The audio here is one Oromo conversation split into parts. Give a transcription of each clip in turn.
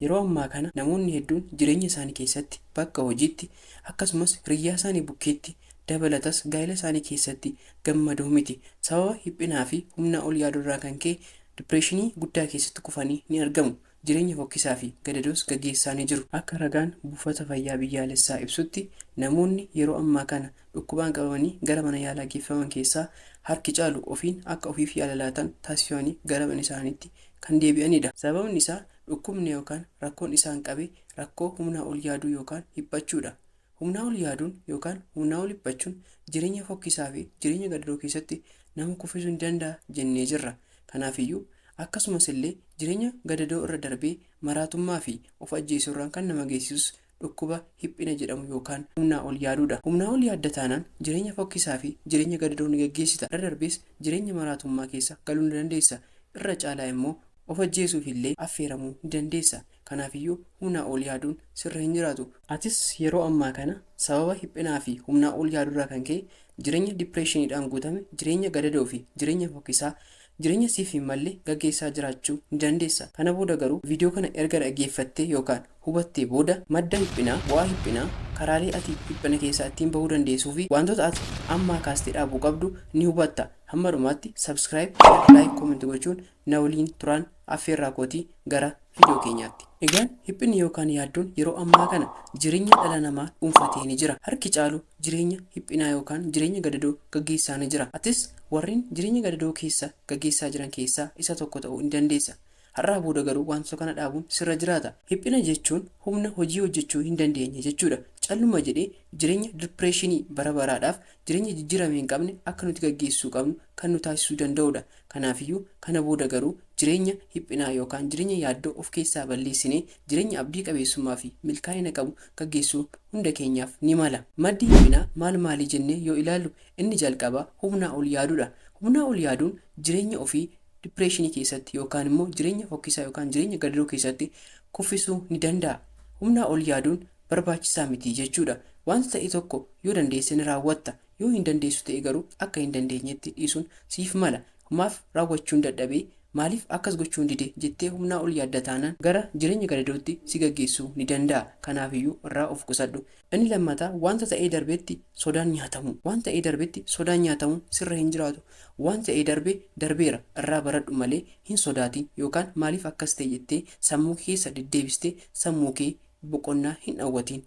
Yeroo ammaa kana namoonni hedduun jireenya isaanii keessatti bakka hojiitti akkasumas hiriyyaa isaanii bukkeetti dabalatas gaa'ela isaanii keessatti gammadoo miti. Sababa dhiphinaa fi humnaa ol yaaduu irraa kan ka'e dipireeshinii guddaa keessatti kufanii ni argamu. Jireenya fokkisaa fi gadadoos gaggeessaa ni jiru. Akka ragaan buufata fayyaa biyyaalessaa ibsutti namoonni yeroo ammaa kana dhukkubaan qabamanii gara mana yaalaa geeffaman keessaa harki caalu ofiin akka ofiif yaala laatan taasifamanii gara mana isaaniitti kan deebi'anidha. Sababni isaa dhukkubni yookaan rakkoon isaan qabe rakkoo humnaa ol yaaduu yookaan dhiphachuudha. Humnaa ol yaaduun yookaan humnaa ol dhiphachuun jireenya fokkisaa fi jireenya gadadoo keessatti nama kuffisuu ni danda'a jennee jirra. Kanaafiyyuu akkasumas illee jireenya gadadoo irra darbee maraatummaa fi of ajjeesuu irraan kan nama geessisus dhukkuba dhiphina jedhamu yookaan humnaa ol yaaduudha. Humnaa ol yaadda taanaan jireenya fokkisaa fi jireenya gadadoo ni gaggeessita. Irra darbees jireenya maraatummaa keessa galuu ni dandeessa. Irra caalaa immoo of ajjeesuuf illee affeeramuu ni dandeessa. Kanaafiyyuu humnaa ol yaaduun sirra hin jiraatu. Atis yeroo ammaa kana sababa dhiphinaa fi humnaa ol yaadurraa kan ka'e jireenya dipireeshiniidhaan guutame, jireenya gadadoo fi jireenya fokkisaa, jireenya siif hin malle gaggeessaa jiraachuu ni dandeessa. Kana booda garuu viidiyoo kana erga dhaggeeffattee yookaan hubattee booda madda dhiphinaa, bu'aa dhiphinaa, karaalee ati dhiphina keessaa ittiin bahuu dandeessuu fi wantoota ati ammaa kaastee dhaabuu qabdu ni hubatta. Hamma dhumaatti subscribe, share, like, comment gochuun na waliin turaan affeerraa kootii gara viidiyoo keenyaatti. Egaan dhiphinni yookaan yaaddoon yeroo ammaa kana jireenya dhala namaa dhuunfatee ni jira. Harki caalu jireenya dhiphinaa yookaan jireenya gadadoo gaggeessaa ni jira. Atis warreen jireenya gadadoo keessa gaggeessaa jiran keessaa isa tokko ta'uu ni dandeessa. Har'aa booda garuu wantoota kana dhaabuun sirra jiraata. Dhiphina jechuun humna hojii hojjechuu hin dandeenye jechuudha. Calluma jedhee jireenya dipireeshinii bara baraadhaaf jireenya jijjiirame hin qabne akka nuti gaggeessuu qabnu kan nu taasisuu danda'udha. Kanaafiyyuu kana booda garuu jireenya dhiphinaa yookaan jireenya yaaddoo of keessaa balleessinee jireenya abdii qabeessummaa fi milkaa'ina qabu gaggeessuu hunda keenyaaf ni mala. Maddi dhiphinaa maal maalii jennee yoo ilaallu inni jalqabaa humnaa ol yaaduudha. Humnaa ol yaaduun jireenya ofii dipireeshinii keessatti yookaan immoo jireenya fokkisaa yookaan jireenya gadadoo keessatti kuffisuu ni danda'a. Humnaa ol yaaduun barbaachisaa miti jechuudha. Wanta ta'e tokko yoo dandeesse ni raawwatta. Yoo hin dandeessu ta'e garuu akka hin dandeenyetti dhiisuun siif mala. Maaf raawwachuun dadhabee, maaliif akkas gochuun dide jettee humnaa ol yaadda taanaan gara jireenya gadadootti si gaggeessuu ni danda'a. Kanaafiyyuu irraa of qusadhu. Inni lammataa wanta ta'ee darbetti sodaan nyaatamu. Waan ta'ee darbetti sodaan nyaatamuun sirra hin jiraatu. Waan ta'ee darbe darbeera, irraa baradhu malee hin sodaatin yookaan maaliif akkas ta'e jettee sammuu kee keessa deddeebistee sammuu kee boqonnaa hin dhowwatin.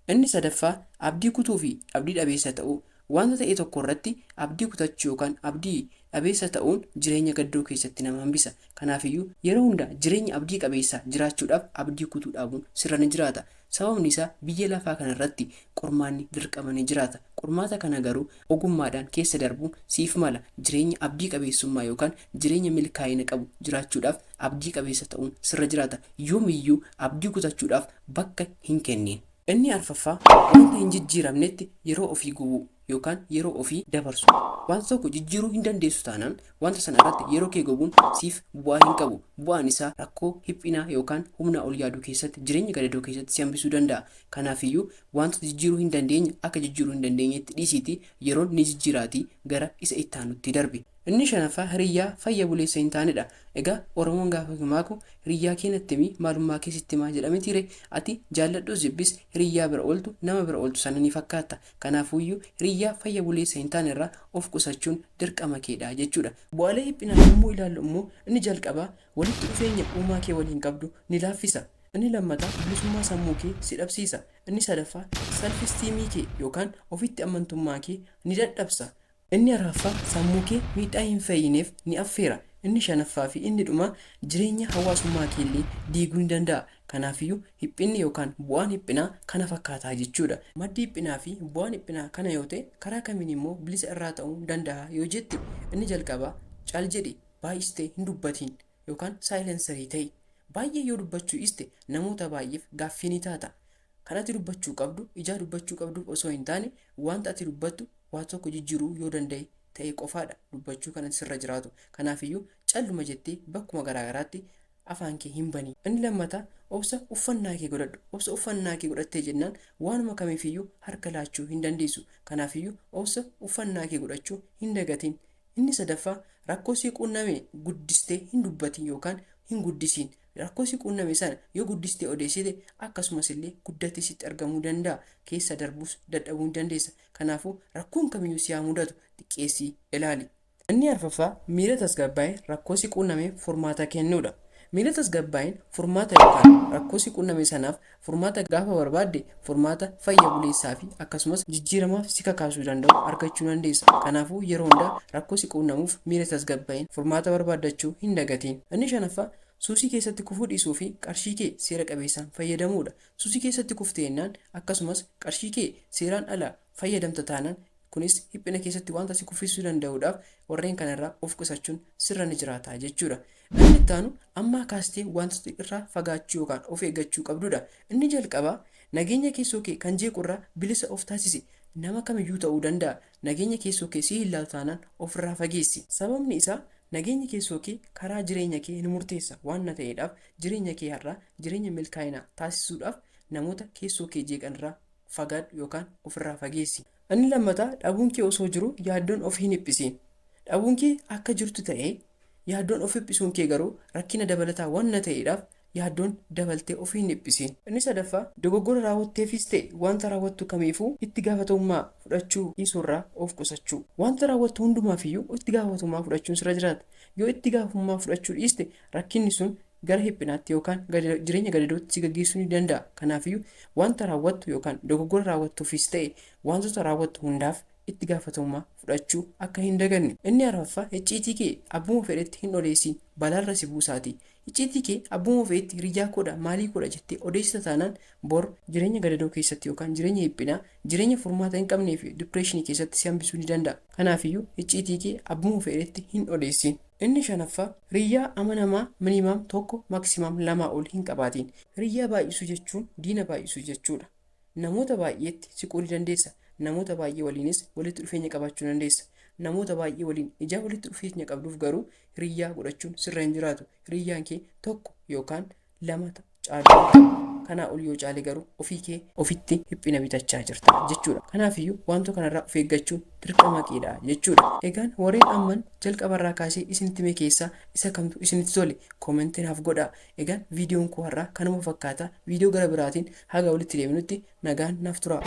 Inni sadaffaa abdii kutuu fi abdii dhabeessa ta'uu. Wanta ta'e tokko irratti abdii kutachuu yookaan abdii dhabeessa ta'uun jireenya gaddoo keessatti nama hambisa. Kanaafiyyuu yeroo hunda jireenya abdii qabeessa jiraachuudhaaf abdii kutuu dhaabuun sirra ni jiraata. Sababni isaa biyya lafaa kanarratti qormaanni dirqama ni jiraata. Qormaata kana garuu ogummaadhaan keessa darbuun siif mala. Jireenya abdii qabeessummaa yookaan jireenya milkaa'ina qabu jiraachuudhaaf abdii qabeessa ta'uun sirra jiraata. Yoomiyyuu abdii kutachuudhaaf bakka hin kennin. Inni arfaffaa wanta hin jijjiiramnetti yeroo ofii gubuu yookaan yeroo ofii dabarsu. Wanta tokko jijjiiruu hin dandeessu taanaan wanta sana irratti yeroo kee gubuun siif bu'aa hin qabu. Bu'aan isaa rakkoo dhiphinaa yookaan humnaa ol yaaduu keessatti jireenya gadadoo keessatti si hambisuu danda'a. Kanaafiyyuu wantoota jijjiiruu hin dandeenye akka jijjiiruu hin dandeenyetti dhiisiitii yeroon ni jijjiiraatii gara isa itti aanutti darbi. Inni shanaffaa hiriyyaa fayya buleessa hin taanedha. Egaa Oromoon gaafa himaaku hiriyyaa kee natti himi maalummaa kee sitti himaa jedha mitiire. Ati jaalladhus jibbis hiriyyaa bira ooltu nama bira ooltu sana ni fakkaatta. Kanaafuyyuu hiriyyaa fayya buleessa hin taane irraa of qusachuun dirqama keedha jechuudha. Bu'aalee dhiphinaa yommuu ilaallu immoo inni jalqabaa walitti dhufeenya uumaa kee waliin qabdu ni laaffisa. Inni lammataa bilisummaa sammuu kee si dhabsiisa. Inni sadaffaa self esteem kee yookaan ofitti amantummaa kee ni dadhabsa. Inni arfaffaa sammuu kee miidhaa hin fayyineef ni affeera. Inni shanaffaa fi inni dhumaa jireenya hawaasummaa kee illee diiguu ni danda'a. Kanaafiyyuu dhiphinni yookaan bu'aan dhiphinaa kana fakkaataa jechuudha. Maddi dhiphinaa fi bu'aan dhiphinaa kana yoo ta'e karaa kamiin immoo bilisa irraa ta'uu danda'a yoo jette inni jalqabaa cal jedhi baay'istee hin dubbatiin yookaan silencerii ta'i. Baay'ee yoo dubbachuu dhiiste namoota baay'eef gaaffii ni taata. Kan ati dubbachuu qabdu ijaa dubbachuu qabduuf osoo hin taane wanta ati dubbattu waa tokko jijjiiruu yoo danda'e ta'e qofaadha dubbachuu kan sirra jiraatu. Kanaafiyyuu calluma jettee bakkuma garaagaraatti afaan kee hin baniin. Inni lammataa obsa uffannaa kee godhadhu. Obsa uffannaa kee godhattee jennaan waanuma kamiifiyyuu harka laachuu hin dandeessu. Kanaafiyyuu obsa uffannaa kee godhachuu hin dagatin. Inni sadaffaa rakkoo si quunname guddistee hin dubbatin yookaan hin guddisiin. Rakkoo si quunname sana yoo guddistee odeessite akkasumas illee guddatee sitti argamuu danda'a. Keessa darbuus dadhabuu ni dandeessa. Kanaafuu rakkoon kamiyyuu si haa mudatu xiqqeessii ilaali. Inni arfaffaa miira tasgabbaa'een rakkoo si quunnameef furmaata kennuudha. Miira tasgabbaa'een furmaata yookaan rakkoo si quunname sanaaf furmaata gaafa barbaadde furmaata fayya buleessaa fi akkasumas jijjiiramaaf si kakaasuu danda'u argachuu dandeessa. Kanaafuu yeroo hundaa rakkoo si quunnamuuf miira tasgabbaa'een furmaata barbaaddachuu hin dagatiin. Inni shanaffaa suusii keessatti kufuu dhiisuu fi qarshii kee seera qabeessaan fayyadamuudha. Suusii keessatti kuftee jennaan akkasumas qarshii kee seeraan ala fayyadamta taanaan kunis dhiphina keessatti wanta si kuffisuu danda'uudhaaf warreen kanarraa of qusachuun sirra ni jiraata jechuudha. Inni itti aanu ammaa kaastee wantoota irraa fagaachuu yookaan of eeggachuu qabdudha. Inni jalqabaa nageenya keessoo kee kan jeequrraa bilisa of taasisi. Nama kamiyyuu ta'uu danda'a. Nageenya keessoo kee si hin laalu taanaan ofirraa fageessi. Sababni isaa nageenya keessoo kee karaa jireenya kee ni murteessa waan na ta'eedhaaf jireenya kee har'aa jireenya milkaa'inaa taasisuudhaaf namoota keessoo kee jeeqanirraa fagaadhu yookaan ofirraa fageessi. Inni lammataa dhabuun kee osoo jiru yaaddoon of hin dhiphisiin. Dhabuun kee akka jirtu ta'ee yaaddoon of dhiphisuun kee garuu rakkina dabalataa waan na ta'eedhaaf yaaddoon dabaltee of hin dhiphisiin. Inni sadaffaa dogoggora raawwatteefis ta'e wanta raawwattu kamiifuu itti gaafatamummaa fudhachuu dhiisuurraa of qusachuu. Wanta raawwattu hundumaafiyyuu itti gaafatamummaa fudhachuun sirra jiraata. Yoo itti gaafatamummaa fudhachuu dhiiste rakkinni sun gara dhiphinaatti yookaan jireenya gadadootti si gaggeessuu ni danda'a. Kanaafiyyuu wanta raawwattu yookaan dogoggora raawwattuufis ta'e wantoota raawwattu hundaaf itti gaafatamummaa fudhachuu akka hin daganne. Inni arfaffaa icciitii kee abbuma fedhetti hin odeessin balaarra si buusaati. Icciitii kee abbuma fedhetti hiriyyaa koodha maalii koodha jettee odeessita taanaan bor jireenya gadadoo keessatti yookaan jireenya dhiphinaa jireenya furmaata hin qabnee fi dipireeshinii keessatti si hambisuu ni danda'a. Kanaafiyyuu icciitii kee abbuma fedhetti hin odeessin. Inni shanaffaa hiriyyaa amanamaa minimum 1 maximum 2 ol hin qabaatiin. Hiriyyaa baay'isuu jechuun diina baay'isuu jechuudha. Namoota baay'eetti siquu ni dandeessa. Namoota baay'ee waliinis walitti dhufeenya qabaachuu dandeessa. Namoota baay'ee waliin ijaa walitti dhufeenya qabduuf garuu hiriyyaa godhachuun sirra hin jiraatu. Hiriyyaan kee 1 yookaan 2 caaluu hin qabu. Kanaa ol yoo caale garuu ofii kee ofitti dhiphina bitachaa jirta jechuudha. Kanaafiyyuu wantoota kanarraa of eeggachuun dirqama keedha jechuudha. Egaan warreen amman jalqabarraa kaasee isinitti hime keessaa isa kamtu isinitti tole koomentii naaf godhaa. Egaan viidiyoon koo har'aa kanuma fakkaata. Viidiyoo gara biraatiin haga walitti deebinutti nagaan naaf turaa.